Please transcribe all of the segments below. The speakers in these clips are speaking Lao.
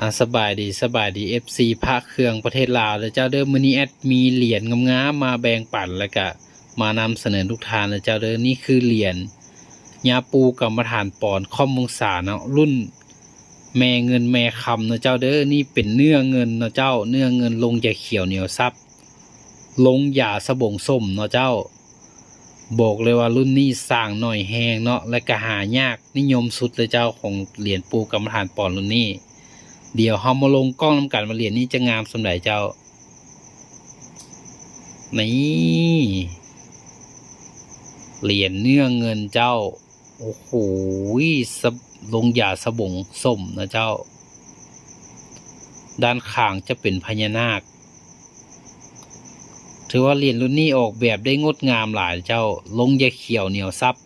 ອາ ສະບາຍດີ ສະບາຍດີ ເອັຟຊີ ພະເຄື່ອງປະເທດລາວເດີເຈົ້າເດີ. ມື້ນີ້ແອັດມີຫຼຽນງາມໆມາແບ່ງປັນ ແລະກະມານຳສະເໜີທຸກທ່ານເດີເຈົ້າເດີ. ນີ້ຄືຫຼຽນຍາປູກຳມະຖານປອນ ຄອມວົງສາເນາະ ລຸ້ນແມ່ເງິນແມ່ຄຳເນາະເຈົ້າເດີ. ນີ້ເປັນເນື້ອເງິນເນາະເຈົ້າ ເນື້ອເງິນ ລົງຢາຂຽວໜຽວຊັບ ລົງຢາສະບົງສົ້ມເນາະເຈົ້າ. ບອກເລີຍວ່າລຸ້ນນີ້ສ້າງໜ້ອຍແຮງເນາະ ແລະກະຫາຍາກ ນິຍົມສຸດເລີຍເຈົ້າ ຂອງຫຼຽນປູກຳມະຖານປອນລຸ້ນນີ້. ດຽວເຮົາມາລົງກ້ອງນຳກັນວ່າຫຼຽນນີ້ຈະງາມສ່ຳໃດເຈົ້າ. ນີ້ ຫຼຽນເນື້ອເງິນເຈົ້າ. ໂອ້ໂຫ ສະ ລົງຢາສະບົງສົ້ມນະເຈົ້າ. ດ້ານຂ້າງຈະເປັນພະຍານາກ. ຖືວ່າຫຼຽນລຸ້ນນີ້ອອກແບບໄດ້ງົດງາມຫຼາຍເຈົ້າ. ລົງຢາຂຽວໜຽວຊັບ.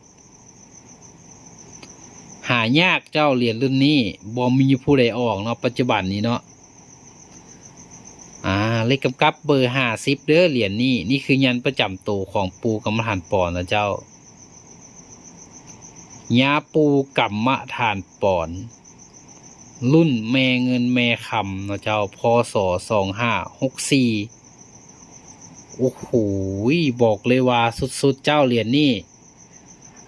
ຫາຍາກເຈົ້າ ຫຼຽນລຸ້ນນີ້ ບໍ່ມີຜູ້ໃດອອກເນາະ ປັດຈຸບັນນີ້ເນາະ. ອາ ເລກກຳກັບເບີຫ້າສິບເດີ ຫຼຽນນີ້. ນີ້ຄືຍັນປະຈຳໂຕຂອງປູກຳມະຖານປອນນະເຈົ້າ. ຍາປູກຳມະຖານປອນ ລຸ້ນແມ່ເງິນແມ່ຄຳເນາະເຈົ້າ ພ.ສ. ສອງຫ້າຫົກສີ່. ໂອ້ໂຫ ບອກເລີຍວ່າສຸດໆເຈົ້າ ຫຼຽນນີ້.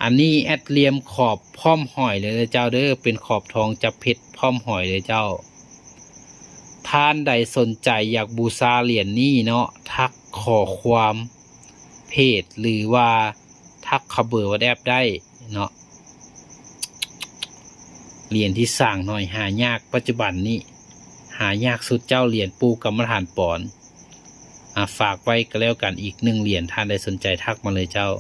ອັນນີ້ແອັດລຽມຂອບພ້ອມຫອຍເລີຍເຈົ້າເດີ ເປັນຂອບທອງຈັບເພັດພ້ອມຫອຍເລີຍເຈົ້າ. ທ່ານໃດສົນໃຈຢາກບູຊາຫຼຽນນີ້ເນາະ ທັກຂໍ້ຄວາມເພຈ ຫຼືວ່າທັກເຂົ້າເບີວັອດແອັບໄດ້ເນາະ. ຫຼຽນທີ່ສ້າງໜ້ອຍຫາຍາກ ປັດຈຸບັນນີ້ຫາຍາກສຸດເຈົ້າ ຫຼຽນປູກຳມະຖານປອນ. ອາ ຝາກໄວ້ກະແລ້ວກັນ ອີກໜຶ່ງຫຼຽນ ທ່ານໃດສົນໃຈທັກມາເລີຍເຈົ້າ.